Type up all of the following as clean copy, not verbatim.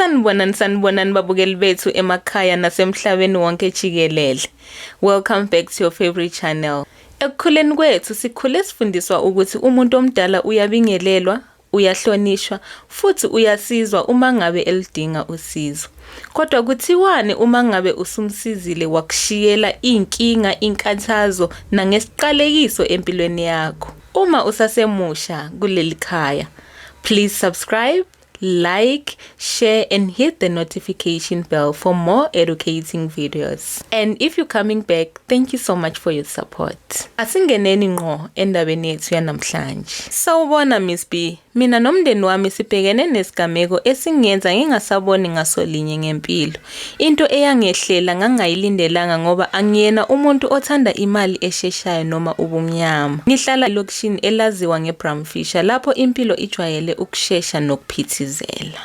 Sanibonani, sanibonani babukeli bethu emakhaya nasemhlabeni wonke jikelele. Welcome back to your favorite channel. Ekukhuleni kwethu sikhule sifundiswa ukuthi umuntu omdala uyabingelelwa, uyahlonishwa futhi uyasizwa uma ngabe eludinga usizo. Kodwa kuthiwani uma ngabe usumsizile wakushiyela inkinga, inkathazo nangesiqalekiso empilweni yakho? Uma usasemusha kuleli khaya, please subscribe, like, share and hit the notification bell for more educating videos. And if you're coming back, thank you so much for your support. Asingeneni ngqo endabeni yethu yanamhlanje. Sawubona Miss B, mina nomndeni wami sibhekene nesigameko esingenza ngingasaboni ngaso linye ngempilo. Into eyangehlela ngangayilindelanga ngoba angiyena umuntu othanda imali esheshayo noma ubumnyama. Ngihlala elokishini elaziwa ngeBram Fischer lapho impilo ijwayele ukushesha nokuphithizela.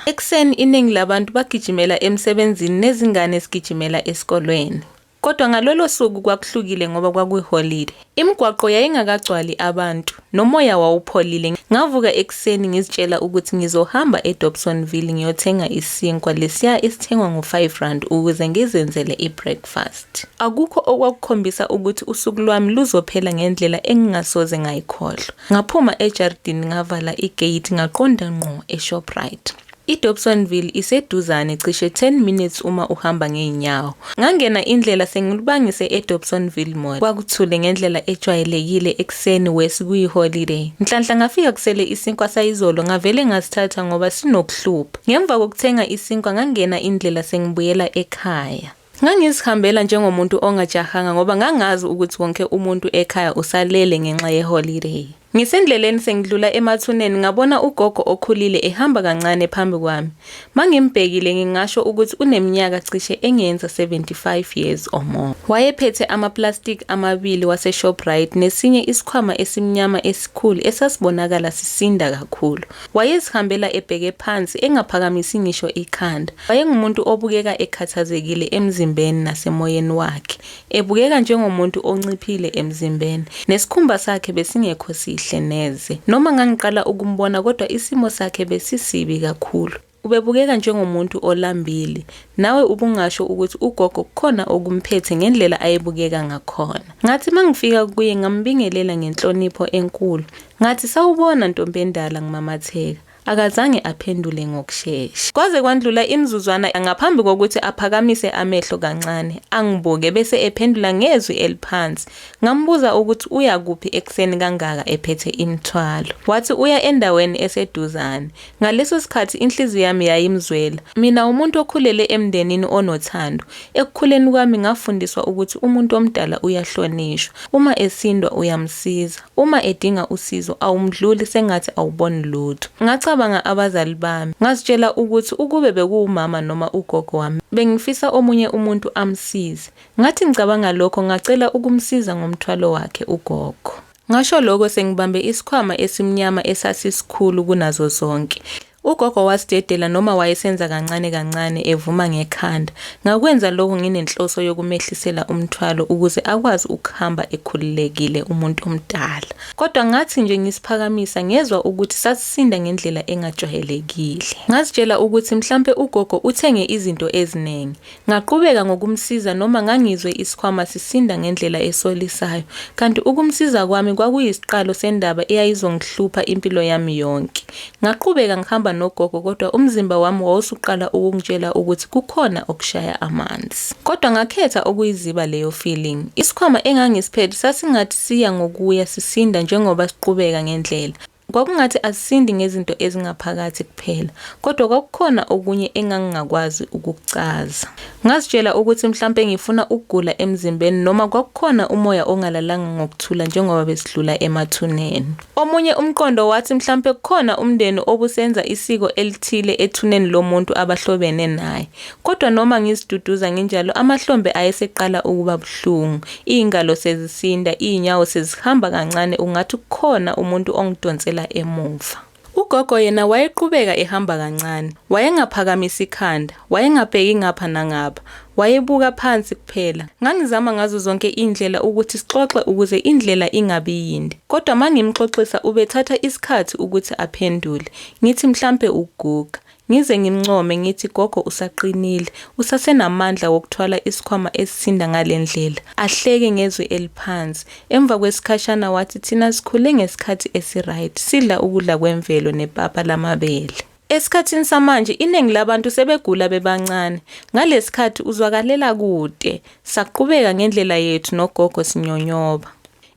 Ekuseni iningi labantu bagijimela emsebenzini nezingane zigijimela esikolweni. Kodwa ngalolo suku kwakuhlukile ngoba kwakuyiholide. Imigwaqo yayingakagcwali abantu, nomoya wawupholile. Ngavuka ekuseni ngizitshela ukuthi ngizohamba eDobsonville ngiyothenga isinkwa lesiya esithengwa ngo-5 rand ukuze ngizenzele i-breakfast. Akukho okwakukhombisa ukuthi usuku lwami luzophela ngendlela engingasoze ngayikhohlwa. Ngaphuma ejaridini ngavala igate ngaqonda ngqo eShoprite. IDobsonville iseduzane cishe 10 minutes uma uhamba ngey'nyawo. Ngangena indlela sengilubangise eDobsonville Mall. Kwakuthule ngendlela ejwayelekile ekuseni worse kuyi-holiday. Nhlanhla ngafika kusele isinkwa sayizolo ngavele ngasithatha ngoba sinokuhlupha. Ngemva kokuthenga isinkwa ngangena indlela sengibuyela ekhaya. Ngangizihambela njengomuntu ongajahanga ngoba ngangazi ukuthi wonke umuntu ekhaya usalele ngenxa ye-holiday. Ngisendleleni sengidlula emathuneni ngabona ugogo okhulile ehamba kancane phambi kwami. Mangimbhekile ngingasho ukuthi uneminyaka cishe engenza 75 years or more. Wayephethe ama-plastic amabili waseShoprite nesinye isikhwama esimnyama esikhulu esasibonakala sisinda kakhulu. Wayezihambela ebheke phansi engaphakamisi ngisho ikhanda. Wayengumuntu obukeka ekhathazekile emzimbeni nasemoyeni wakhe. Ebukeka njengomuntu onciphile emzimbeni. Nesikhumba sakhe besingekho sihle neze. Noma ngangiqala ukumbona kodwa isimo sakhe besisibi kakhulu. Ubebukeka njengomuntu olambile. Nawe ubungasho ukuthi ugogo kukhona okumphethe ngendlela ayebukeka ngakhona. Ngathi mangifika kuye ngambingelela ngenhlonipho enkulu. Ngathi sawubona ntombi endala ngimamatheka. Akazange aphendule ngokushesha. Kwaze kwandlula imizuzwana ngaphambi kokuthi aphakamise amehlo kancane, angibuke bese ephendula ngezwi eliphansi. Ngambuza ukuthi uya kuphi ekuseni kangaka ephethe imithwalo. Wathi uya endaweni eseduzane. Ngaleso sikhathi inhliziyo yami yayimzwela. Mina umuntu okhulele emndenini onothando. Ekukhuleni kwami ngafundiswa ukuthi umuntu omdala uyahlonishwa. Uma esindwa uyamsiza. Uma edinga usizo awumdluli sengathi awuboni lutho. Ngacabanga abazali bami. Ngazitshela ukuthi ukube bekuwumama noma ugogo wami bengifisa omunye umuntu amsize. Ngathi ngicabanga lokho ngacela ukumsiza ngomthwalo wakhe ugogo. Ngasho lokho sengibambe isikhwama esimnyama esasisikhulu kunazo zonke. Ugogo wasidedela noma wayesenza kancane kancane evuma ngekhanda. Ngakwenza lokho nginenhloso yokumehlisela umthwalo ukuze akwazi ukuhamba ekhululekile umuntu omdala. Kodwa ngathi nje ngisiphakamisa ngezwa ukuthi sasisinda ngendlela engajwayelekile. Ngazitshela ukuthi mhlampe ugogo uthenge izinto eziningi. Ngaqhubeka ngokumsiza noma ngangizwe isikhwama sisinda ngendlela esolisayo, kanti ukumsiza kwami kwakuyisiqalo sendaba eyayizongihlupha impilo yami yonke. Ngaqhubeka ngihamba nogogo kodwa umzimba wami wawusuqala ukungitshela ukuthi kukhona okushaya amanzi. Kodwa ngakhetha ukuyiziba leyo feeling. Isikhwama engangisiphethe sasingathi siya ngokuya sisinda njengoba siqhubeka ngendlela. Kwakungathi asisindi ngezinto ezingaphakathi kuphela, kodwa kwakukhona okunye engangingakwazi ukukuchaza. Ngazitshela ukuthi mhlampe ngifuna ukugula emzimbeni noma kwakukhona umoya ongalalanga ngokuthula njengoba besidlula emathuneni. Omunye umqondo wathi mhlampe kukhona umndeni obusenza isiko elithile ethuneni lomuntu abahlobene naye. Kodwa noma ngiziduduza nginjalo amahlombe ayeseqala ukuba buhlungu, iy'ngalo sezisinda, iy'nyawo sezihamba kancane ungathi kukhona umuntu ongidonsela emuva. Ugogo yena wayeqhubeka ehamba kancane. Wayengaphakamisi ikhanda, wayengabheki ngapha nangapha. Wayebuka phansi kuphela. Ngangizama ngazo zonke iy'ndlela ukuthi sixoxe ukuze indlela ingabi yinde. Kodwa mangimxoxisa ubethatha isikhathi ukuthi aphendule. Ngithi mhlampe ukuguga. Ngize ngimncome ngithi gogo usaqinile, usasenamandla wokuthwala isikhwama esisinda ngale ndlela. Ahleke ngezwi eliphansi. Emva kwesikhashana wathi thina sikhule ngesikhathi esi-right, sidla ukudla kwemvelo nepapa lamabele. Esikhathini samanje iningi labantu sebegula bebancane. Ngalesikhathi uzwakalela kude. Saqhubeka ngendlela yethu nogogo sinyonyoba.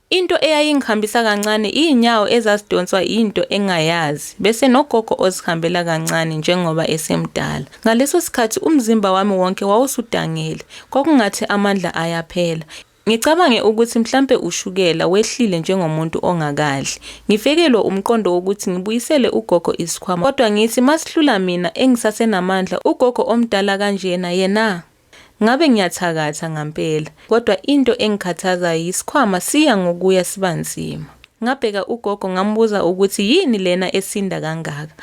Into eyayingihambisa kancane iy'nyawo ezazidonswa yinto engayazi, bese nogogo ozihambela kancane njengoba esemdala. Ngaleso sikhathi umzimba wami wonke wawusudangele, kwakungathi amandla ayaphela. Ngicabange ukuthi mhlampe ushukela wehlile njengomuntu ongakadli. Ngifikelwe umqondo wokuthi ngibuyisele ugogo isikhwama, kodwa ngithi masihlula mina engisasenamandla, ugogo omdala kanjena yena? Ngabe ngiyathakatha ngampela, kodwa into engikhathazayo yisikhwama siya ngokuya siba nzima. Ngabheka ugogo ngambuza ukuthi yini lena esinda kangaka.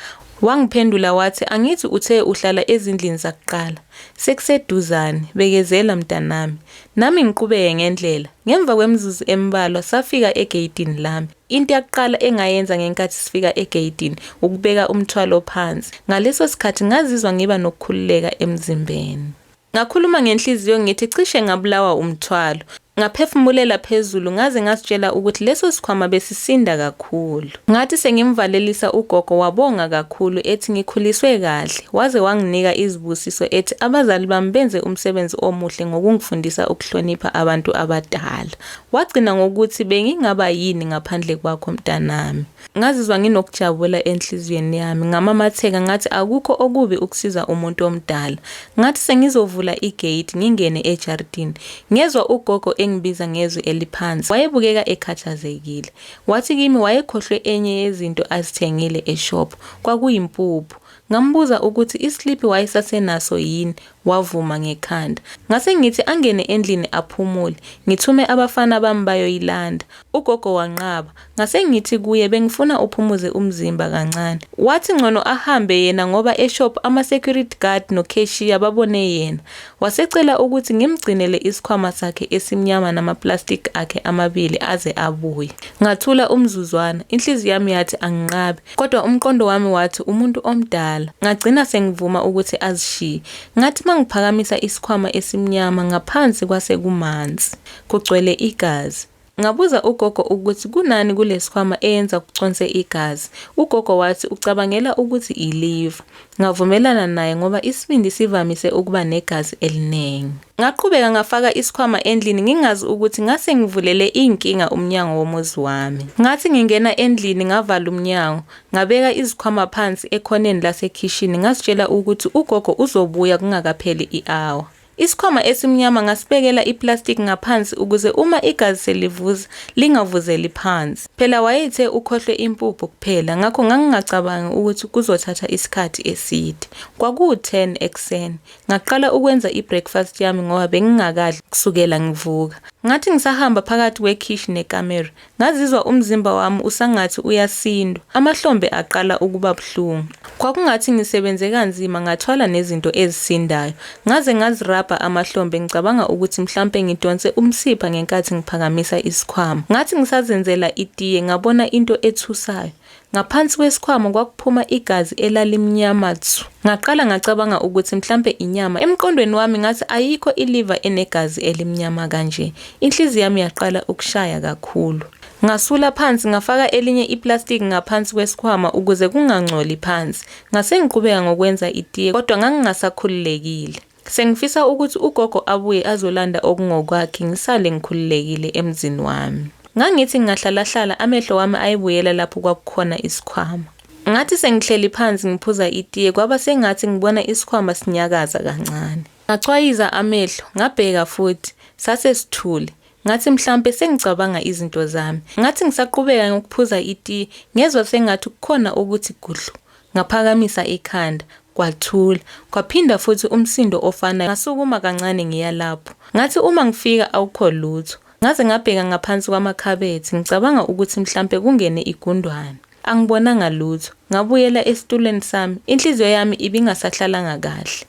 Wangiphendula wathi angithi uthe uhlala ezindlini zakuqala. Sekuseduzane, bekezela mntanami. Nami ngiqhubeke ngendlela. Ngemva kwemizuzu embalwa safika egeyidini lami. Into yakuqala engayenza ngenkathi sifika egeyidini ukubeka umthwalo phansi. Ngaleso sikhathi ngazizwa ngiba nokukhululeka emzimbeni. Ngakhuluma ngenhliziyo ngithi cishe ngabulawa umthwalo. Ngaphefumulela phezulu ngaze ngazitshela ukuthi leso sikhwama besisinda kakhulu. Ngathi sengimvalelisa ugogo wabonga kakhulu ethi ngikhuliswe kahle, waze wanginika izibusiso ethi abazali bami benze umsebenzi omuhle ngokungifundisa ukuhlonipha abantu abadala. Wagcina ngokuthi bengingaba yini ngaphandle kwakho mntanami. Ngazizwa nginokujabula enhliziyweni yami, ngamamatheka ngathi akukho okubi ukusiza umuntu omdala. Ngathi sengizovula igate ngingene ejaridini, ngezwa ugogo engibiza ngezwi eliphansi. Wayebukeka ekhathazekile. Wathi kimi wayekhohlwe enye yezinto azithengile eshop, kwakuyimpuphu. Ngambuza ukuthi isliphi wayesasenaso yini, wavuma ngekhanda. Ngase ngithi angene endlini aphumule, ngithume abafana bami bayoyilanda. Ugogo wanqaba. Ngase ngithi kuye bengifuna uphumuze umzimba kancane. Wathi ngcono ahambe yena ngoba eshop ama-security guard no-cashier babone yena. Wasecela ukuthi ngimgcinele isikhwama sakhe esimnyama nama-plastic akhe amabili aze abuye. Ngathula umzuzwana, inhliziyo yami yathi anginqabe, kodwa umqondo wami wathi umuntu omdala. Ngagcina sengivuma ukuthi azishiye. Ngathi mangiphakamisa isikhwama esimnyama ngaphansi kwase kumanzi, kugcwele igazi. Ngabuza ugogo ukuthi kunani kulesikhwama eyenza kuconse igazi. Ugogo wathi ucabangela ukuthi iliva. Ngavumelana naye ngoba isibindi sivamise ukuba negazi eliningi. Ngaqhubeka ngafaka isikhwama endlini ngingazi ukuthi ngase ngivulele inkinga umnyango womuzi wami. Ngathi ngingena endlini ngavala umnyango, ngabeka izikhwama phansi ekhoneni lasekhishini ngazitshela ukuthi ugogo uzobuya kungakapheli i-hour. Isikhwama esimnyama ngasibekela iplastic ngaphansi ukuze uma igazi selivuza lingavuzeli phansi. Phela wayethe ukhohlwe impuphu kuphela ngakho ngangingacabangi ukuthi kuzothatha isikhathi eside. Kwakuwu-10 ekuseni. Ngaqala ukwenza i-breakfast yami ngoba bengingakadli kusukela ngivuka. Ngathi ngisahamba phakathi kwekhishi nekamero, Ngazizwa umzimba wami usangathi uyasindwa, amahlombe aqala ukuba buhlungu. Kwakungathi ngisebenze kanzima ngathwala nezinto ezisindayo. Ngaze ngazirabha amahlombe ngicabanga ukuthi mhlampe ngidonse umsipha ngenkathi ngiphakamisa isikhwama. Ngathi ngisazenzela itiye ngabona into ethusayo. Ngaphansi kwesikhwama kwakuphuma igazi elalimnyama tshu. Ngaqala ngacabanga ukuthi mhlampe inyama. Emqondweni wami ngathi ayikho iliva enegazi elimnyama kanje. Inhliziyo yami yaqala ukushaya kakhulu. Ngasula phansi ngafaka elinye iplastiki ngaphansi kwesikhwama ukuze kungangcoli phansi. Ngase ngiqhubeka ngokwenza itiye kodwa ngangingasakhululekile. Sengifisa ukuthi ugogo abuye azolanda okungokwakhe ngisale ngikhululekile emzini wami. Ngangithi ngingahlalahlala amehlo wami ayebuyela lapho kwakukhona isikhwama. Ngathi sengihleli phansi ngiphuza itiye kwaba sengathi ngibona isikhwama sinyakaza kancane. Ngacwayiza amehlo ngabheka futhi, sase sithule. Ngathi mhlampe sengicabanga izinto zami. Ngathi ngisaqhubeka ngokuphuza itiye ngezwa sengathi kukhona okuthi gudlu. Ngaphakamisa ikhanda, kwathula. Kwaphinda futhi umsindo ofanayo. Ngasukuma kancane ngiya lapho. Ngathi uma ngifika awukho lutho. Ngaze ngabheka ngaphansi kwamakhabethe ngicabanga ukuthi mhlampe kungene igundwane. Angibonanga lutho. Ngabuyela esitulweni sami. Inhliziyo yami ibingasahlalanga kahle.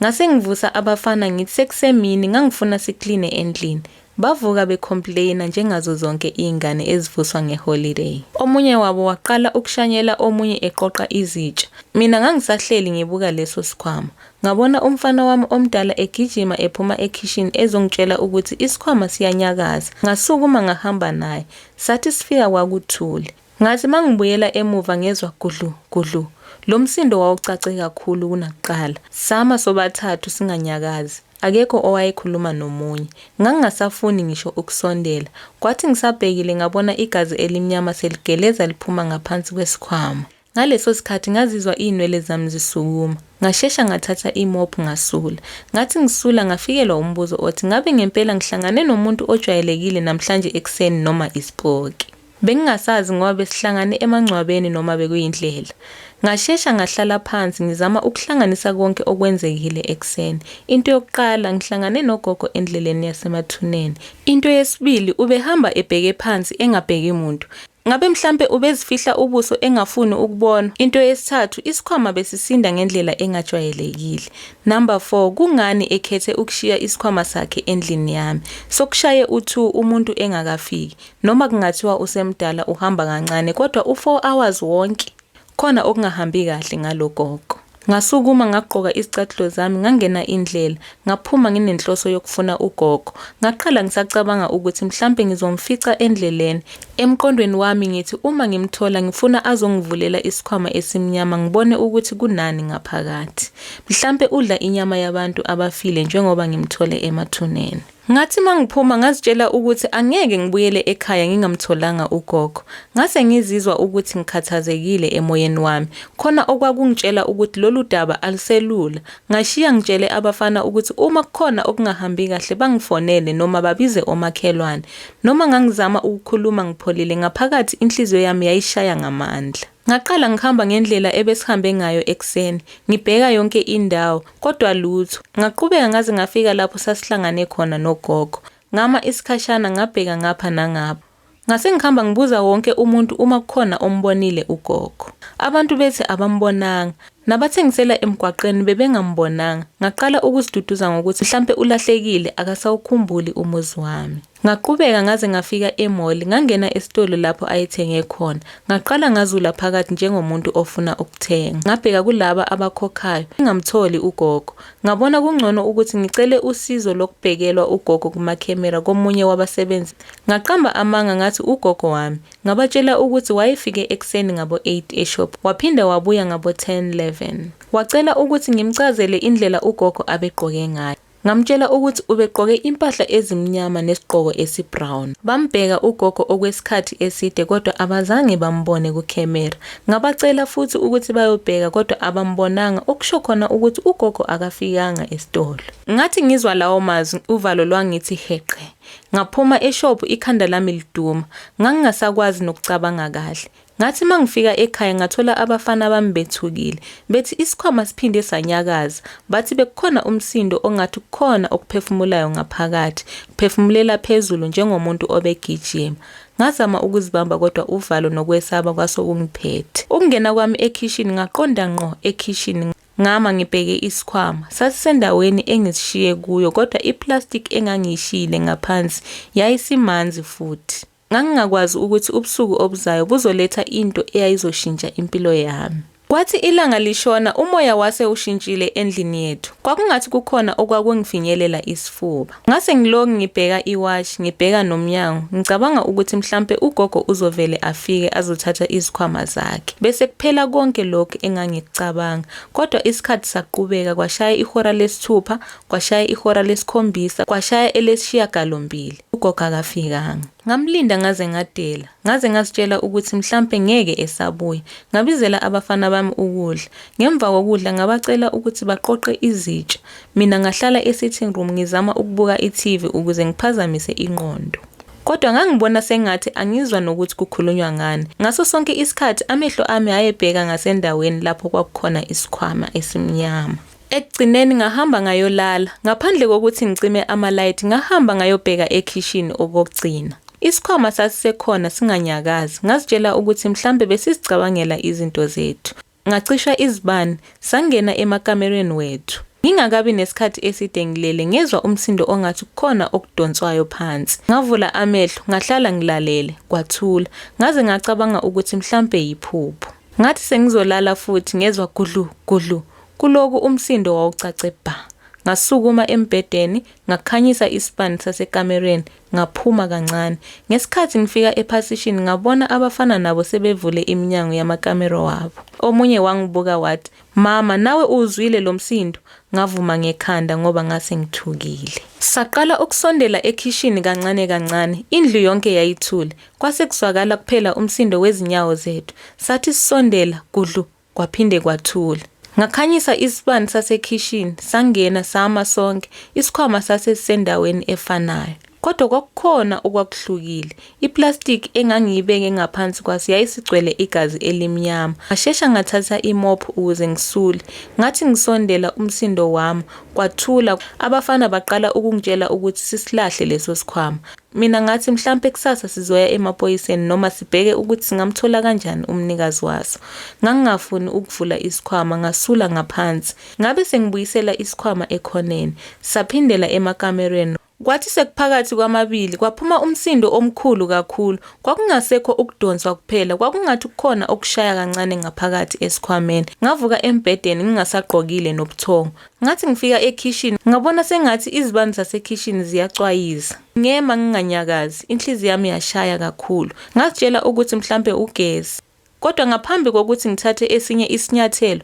Ngase ngivusa abafana ngithi sekusemini ngangifuna sikline endlini. Bavuka becomplaina njengazo zonke iy'ngane ezivuswa ngeholiday. Omunye wabo waqala ukushanyela omunye eqoqa izitsha. Mina ngangisahleli ngibuka leso sikhwama. Ngabona umfana wami omdala egijima ephuma ekhishini ezongitshela ukuthi isikhwama siyanyakaza. Ngasukuma ngahamba naye. Sathi sifika kwakuthule. Ngathi mangibuyela emuva ngezwa gudlu gudlu. Lo msindo wawucace kakhulu kunakuqala. Sama sobathathu singanyakazi. Akekho owayekhuluma nomunye. Ngangingasafuni ngisho ukusondela. Kwathi ngisabhekile ngabona igazi elimnyama seligeleza liphuma ngaphansi kwesikhwama. Ngaleso sikhathi ngazizwa izinwele zami zisukuma. Ngashesha ngathatha imophu ngasula. Ngathi ngisula ngafikelwa umbuzo othi ngabe ngempela ngihlangane nomuntu ojwayelekile namhlanje ekuseni noma isipoki. Bengingasazi ngoba besihlangane emangcwabeni noma bekuyindlela. Ngashesha ngahlala phansi ngizama ukuhlanganisa konke okwenzekile ekuseni. Into yokuqala, ngihlangane nogogo endleleni yasemathuneni. Into yesibili, ubehamba ebheke phansi engabheki muntu. Ngabe mhlampe ubezifihla ubuso engafuni ukubonwa? Into yesithathu, isikhwama besisinda ngendlela engajwayelekile. Number 4, kungani ekhethe ukushiya isikhwama sakhe endlini yami? Sokushaye u-2 umuntu engakafiki. Noma kungathiwa usemdala uhamba kancane kodwa u-4 hours wonke? Khona okungahambi kahle ngalo gogo. Ngasukuma ngagqoka izicathulo zami ngangena indlela, ngaphuma nginenhloso yokufuna ugogo. Ngaqala ngisacabanga ukuthi mhlampe ngizomfica endleleni. Emqondweni wami ngithi uma ngimthola ngifuna azongivulela isikhwama esimnyama ngibone ukuthi kunani ngaphakathi. Mhlampe udla inyama yabantu abafile njengoba ngimthole emathuneni. Ngathi mangiphuma ngazitshela ukuthi angeke ngibuyele ekhaya ngingamtholanga ugogo. Ngase ngizizwa ukuthi ngikhathazekile emoyeni wami. Khona okwakungitshela ukuthi lolu daba aluselula. Ngashiya ngitshele abafana ukuthi uma kukhona okungahambi kahle bangifonele noma babize omakhelwane. Noma ngangizama ukukhuluma ngipholile ngaphakathi inhliziyo yami yayishaya ngamandla. Ngaqala ngihamba ngendlela ebesihambe ngayo ekuseni, ngibheka yonke indawo, kodwa lutho. Ngaqhubeka ngaze ngafika lapho sasihlangane khona nogogo. Ngama isikhashana ngabheka ngapha nangapha. Ngase ngihamba ngibuza wonke umuntu uma kukhona ombonile ugogo. Abantu bethi abambonanga. Nabathengisela emgwaqeni bebengambonanga. Ngaqala ukuziduduza ngokuthi mhlampe ulahlekile akasawukhumbuli umuzi wami. Ngaqhubeka ngaze ngafika e-mall, ngangena esitolo lapho ayethenge khona. Ngaqala ngazula phakathi njengomuntu ofuna ukuthenga. Ngabheka kulaba abakhokhayo, ngingamtholi ugogo. Ngabona kungcono ukuthi ngicele usizo lokubhekelwa ugogo kumakhemera komunye wabasebenzi. Ngaqamba amanga ngathi ugogo wami. Ngabatshela ukuthi wayefike ekuseni ngabo-8 eshop, waphinda wabuya ngabo-10, 11. Wacela ukuthi ngimchazele indlela ugogo abegqoke ngayo. Ngamtshela ukuthi ubegqoke impahla ezimnyama nesigqoko esibrown. Bambheka ugogo okwesikhathi eside kodwa abazange bambone kukhemera. Ngabacela futhi ukuthi bayobheka kodwa abambonanga okusho khona ukuthi ugogo akafikanga esitolo. Ngathi ngizwa lawo mazwi uvalo lwangithi heqe. Ngaphuma eshophu ikhanda lami liduma. Ngangingasakwazi nokucabanga kahle. Ngathi mangifika ekhaya ngathola abafana bami bethukile, bethi isikhwama siphinde sanyakaza. Bathi bekukhona umsindo ongathi kukhona okuphefumulayo ngaphakathi, kuphefumulela phezulu njengomuntu obegijima. Ngazama ukuzibamba kodwa uvalo nokwesaba kwasokungiphethe. Ukungena kwami ekhishini ngaqonda ngqo ekhishini ngama ngibheke isikhwama. Sasisendaweni engisishiye kuyo kodwa iplastic engangiyishiyile ngaphansi yayisimanzi futhi. Ngangingakwazi ukuthi ubusuku obuzayo buzoletha into eyayizoshintsha impilo yami. Kwathi ilanga lishona, umoya wase ushintshile endlini yethu. Kwakungathi kukhona okwakungifinyelela isifuba. Ngase ngilokhu ngibheka iwashi, ngibheka nomnyango, ngicabanga ukuthi mhlampe ugogo uzovele afike azothatha izikhwama zakhe. Bese kuphela konke lokhu engangikucabanga. Kodwa isikhathi saqhubeka, kwashaya ihora lesithupha, kwashaya ihora lesikhombisa, kwashaya elesishiyagalombili. Ugogo akafikanga. Ngamlinda ngaze ngadela. Ngaze ngazitshela ukuthi mhlampe ngeke esabuya. Ngabizela abafana bami ukudla. Ngemva kokudla ngabacela ukuthi baqoqe izitsha. Mina ngahlala e-sitting room ngizama ukubuka i-TV ukuze ngiphazamise ingqondo. Kodwa ngangibona sengathi angizwa nokuthi kukhulunywa ngani. Ngaso sonke isikhathi amehlo ami ayebheka ngasendaweni lapho kwakukhona isikhwama esimnyama. Ekugcineni ngahamba ngayolala. Ngaphandle kokuthi ngicime amalayithi ngahamba ngayobheka ekhishini okokugcina. Isikhwama sasisekhona singanyakazi. Ngazitshela ukuthi mhlambe besizicabangela izinto zethu. Ngacisha izibani, sangena emakamerweni wethu. Ngingakabi nesikhathi eside ngilele ngezwa umsindo ongathi kukhona okudonswayo phansi. Ngavula amehlo ngahlala ngilalele, kwathula. Ngaze ngacabanga ukuthi mhlampe yiphupho. Ngathi sengizolala futhi ngezwa gudlu gudlu kuloku umsindo wawucace bha. Ngasukuma embhedeni ngakhanyisa isibani sasekamereni ngaphuma kancane. Ngesikhathi ngifika ephasishini ngabona abafana nabo sebevule iminyango yamakamero wabo. Omunye wangibuka wathi, Mama, nawe uwuzwile lo msindo? Ngavuma ngekhanda ngoba ngase ngithukile. Saqala ukusondela ekhishini kancane kancane. Indlu yonke yayithule. Kwase kuzwakala kuphela umsindo wezinyawo zethu. Sathi sisondela, gudlu, kwaphinde kwathula. Ngakhanyisa isibani sasekhishini, sangena sama sonke. Isikhwama sase sisendaweni efanayo. Kodwa kwakukhona okwakuhlukile. Iplastiki engangiyibeke ngaphansi kwaso yayisigcwele igazi elimnyama. Ngashesha ngathatha imophu ukuze ngisule. Ngathi ngisondela umsindo wama, kwathula. Abafana baqala ukungitshela ukuthi sisilahle leso sikhwama. Mina ngathi mhlampe kusasa sizoya emaphoyiseni noma sibheke ukuthi singamthola kanjani umnikazi waso. Ngangingafuni ukuvula isikhwama, ngasula ngaphansi. Ngabe sengibuyisela isikhwama ekhoneni. Saphindela emakamerweni. Kwathi sekuphakathi kwamabili kwaphuma umsindo omkhulu kakhulu. Kwakungasekho ukudonswa kuphela, kwakungathi kukhona okushaya kancane ngaphakathi esikhwameni. Ngavuka embhedeni ngingasagqokile nobuthongo. Ngathi ngifika ekhishini ngabona sengathi izibani zasekhishini ziyacwayiza. Ngema nginganyakazi, inhliziyo yami yashaya kakhulu. Ngazitshela ukuthi mhlampe ugesi. Kodwa ngaphambi kokuthi ngithathe esinye isinyathelo,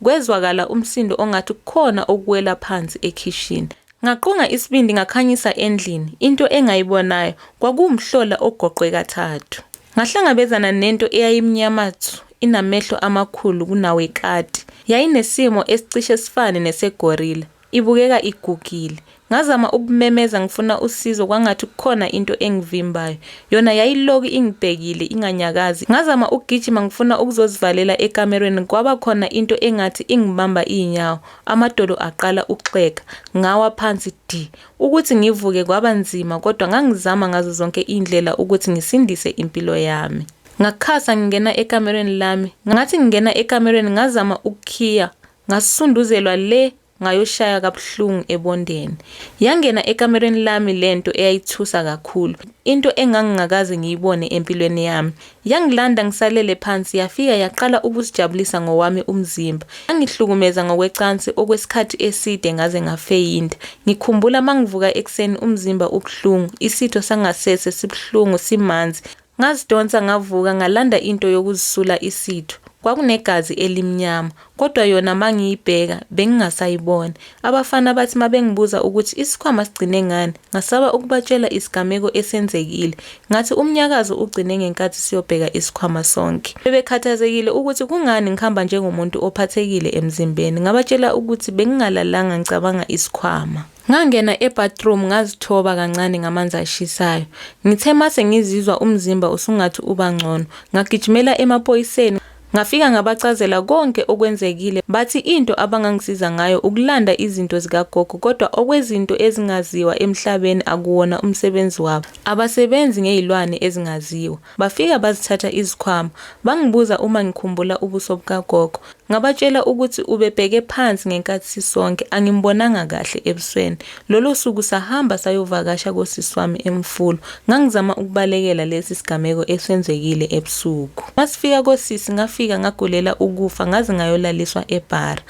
kwezwakala umsindo ongathi kukhona okuwela phansi ekhishini. Ngaqunga isibindi ngakhanyisa endlini, into engayibonayo kwakuwumhlola ogoqwe kathathu. Ngahlangabezana nento eyayimnyama tshu, inamehlo amakhulu kunawekati. Yayinesimo esicishe sifane nesegorila. Ibukeka igugile. Ngazama ukumemeza ngifuna usizo kwangathi kukhona into engivimbayo. Yona yayiloku ingibhekile inganyakazi. Ngazama ukugijima ngifuna ukuzozivalela ekamerweni kwaba khona into engathi ingibamba iy'nyawo. Amadolo aqala ukuxega. Ngawa phansi di. Ukuthi ngivuke kwaba nzima kodwa ngangizama ngazo zonke iy'ndlela ukuthi ngisindise impilo yami. Ngakhasa ngingena ekamerweni lami. Ngathi ngingena ekamerweni ngazama ukukhiya. Ngasunduzelwa le ngayoshaya kabuhlungu ebondeni. Yangena ekamerweni lami lento eyayithusa kakhulu, into engangingakaze ngiyibone empilweni yami. Yangilanda ngisalele phansi yafika yaqala ukuzijabulisa ngowami umzimba. Yangihlukumeza ngokwecansi okwesikhathi eside ngaze ngafeyinda. Ngikhumbula mangivuka ekuseni umzimba ubuhlungu, isitho sangasese sibuhlungu simanzi. Ngazidonsa ngavuka ngalanda into yokuzisula isitho. Kwakunegazi elimnyama, kodwa yona mangiyibheka bengingasayiboni. Abafana bathi mabengibuza ukuthi isikhwama sigcine ngani, ngasaba ukubatshela isigameko esenzekile. Ngathi umnyakazo ugcine ngenkathi siyobheka isikhwama sonke. Bebekhathazekile ukuthi kungani ngihamba njengomuntu ophathekile emzimbeni. Ngabatshela ukuthi bengingalalanga ngicabanga isikhwama. Ngangena e-bathroom ngazithoba kancane ngamanzi ashisayo. Ngithe mase ngizizwa umzimba usungathi uba ngcono, ngagijimela emaphoyiseni ngafika ngabachazela konke okwenzekile. Bathi into abangangisiza ngayo ukulanda izinto zikagogo kodwa okwezinto ezingaziwa emhlabeni akuwona umsebenzi wabo. Abasebenzi ngezilwane ezingaziwa. Bafika bazithatha izikhwama. Bangibuza uma ngikhumbula ubuso bukagogo. Ngabatshela ukuthi ubebheke phansi ngenkathi sisonke, angimbonanga kahle ebusweni. Lolo suku sahamba sayovakasha kosisi wami eMfulo. Ngangizama ukubalekela lesi sigameko esenzekile ebusuku. Masifika kosisi ngafika ngagulela ukufa ngaze ngayolaliswa ebhara.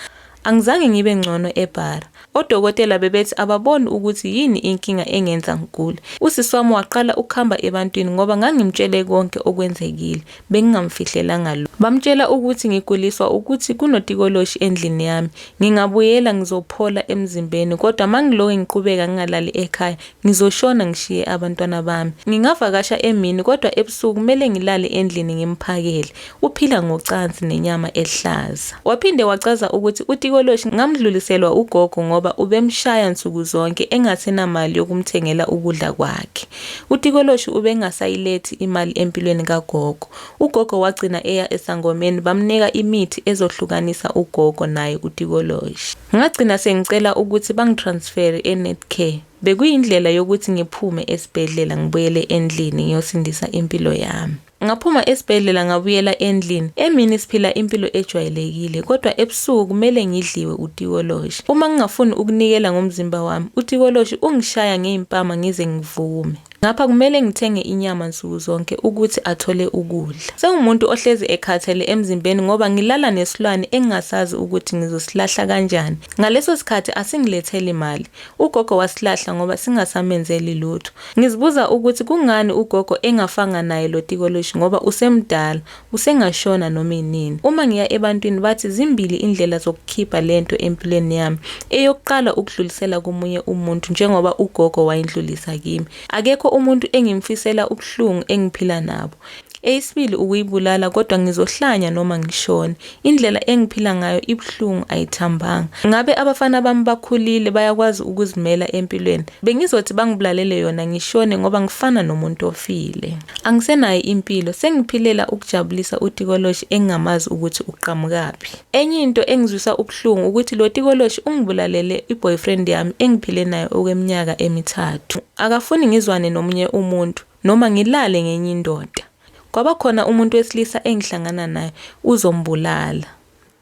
Angizange ngibe ngcono ebhara. Odokotela bebethi ababoni ukuthi yini inkinga engenza ngigule. Usisi wami waqala ukuhamba ebantwini ngoba ngangimtshele konke okwenzekile, bengingamfihlelanga lutho. Bamtshela ukuthi ngiguliswa ukuthi kunotikoloshi endlini yami. Ngingabuyela ngizophola emzimbeni kodwa mangiloke ngiqhubeka ngingalali ekhaya Ngizoshona ngishiye abantwana bami. Ngingavakasha emini kodwa ebusuku kumele ngilale endlini ngimphakele. Uphila ngocansi nenyama ehlaza. Waphinde wachaza ukuthi utikoloshi ngamdluliselwa ugogo ngoba ubemshaya nsuku zonke engasenamali yokumthengela ukudla kwakhe. Utikoloshi ubengasayilethi imali empilweni kagogo. Ugogo wagcina eya esangomeni bamnika imithi ezohlukanisa ugogo naye utikoloshi. Ngagcina sengicela ukuthi bangitransfere eNetcare. Bekuyindlela yokuthi ngiphume esibhedlela ngibuyele endlini ngiyosindisa impilo yami. Ngaphuma esibhedlela ngabuyela endlini. Emini siphila impilo ejwayelekile kodwa ebusuku kumele ngidliwe utikoloshi. Uma ngingafuni ukunikela ngomzimba wami, utikoloshi ungishaya ngezimpama ngize ngivume. Ngapha kumele ngithenge inyama nsuku zonke ukuthi athole ukudla. Sengumuntu ohlezi ekhathele emzimbeni ngoba ngilala nesilwane engingasazi ukuthi ngizosilahla kanjani. Ngaleso sikhathi asingiletheli mali. Ugogo wasilahla ngoba singasamenzeli lutho. Ngizibuza ukuthi kungani ugogo engafanga naye lo tikoloshi ngoba usemdala, usengashona noma inini. Uma ngiya ebantwini bathi zimbili indlela zokukhipha lento empilweni yami. Eyokuqala ukudlulisela komunye umuntu njengoba ugogo wayindlulisa kimi. Akekho umuntu engimfisela ubuhlungu engiphila nabo. Eyesibili ukuyibulala kodwa ngizohlanya noma ngishone. Indlela engiphila ngayo ibuhlungu ayithambanga. Ngabe abafana bami bakhulile bayakwazi ukuzimela empilweni. Bengizothi bangibulalele yona ngishone ngoba ngifana nomuntu ofile. Angisenayo impilo, sengiphilela ukujabulisa utikoloshi engingamazi ukuthi uqhamukaphi. Enye into engizwisa ubuhlungu ukuthi lo tikoloshi ungibulalele i-boyfriend yami engiphile nayo okweminyaka emithathu. Akafuni ngizwane nomunye umuntu noma ngilale ngenye indoda. Kwaba khona umuntu wesilisa engihlangana naye uzombulala.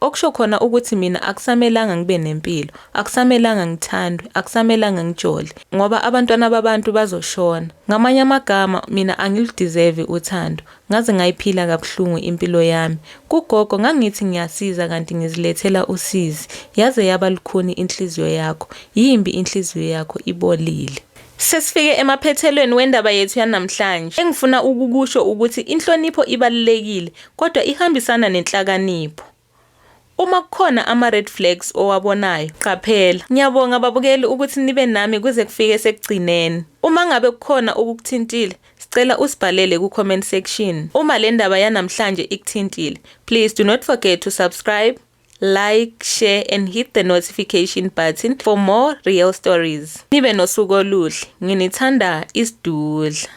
Okusho khona ukuthi mina akusamelanga ngibe nempilo, akusamelanga ngithandwe, akusamelanga ngijole ngoba abantwana babantu bazoshona. Ngamanye amagama mina angiludeserve uthando. Ngaze ngayiphila kabuhlungu impilo yami. Kugogo ngangithi ngiyasiza kanti ngizilethela usizi. Yaze yaba lukhuni inhliziyo yakho. Yimbi inhliziyo yakho ibolile. Sesifike emaphethelweni wendaba yethu yanamhlanje. Engifuna ukukusho ukuthi inhlonipho ibalulekile kodwa ihambisana nenhlakanipho. Uma kukhona ama-red flags owabonayo, qaphela. Ngiyabonga babukeli ukuthi nibe nami kuze kufike sekugcineni. Uma ngabe kukhona okukuthintile, sicela usibhalele ku-comment section. Uma le ndaba yanamhlanje ikuthintile, please do not forget to subscribe, like, share and hit the notification button for more real stories. Nibe nosuku oluhle. Nginithanda isidudla.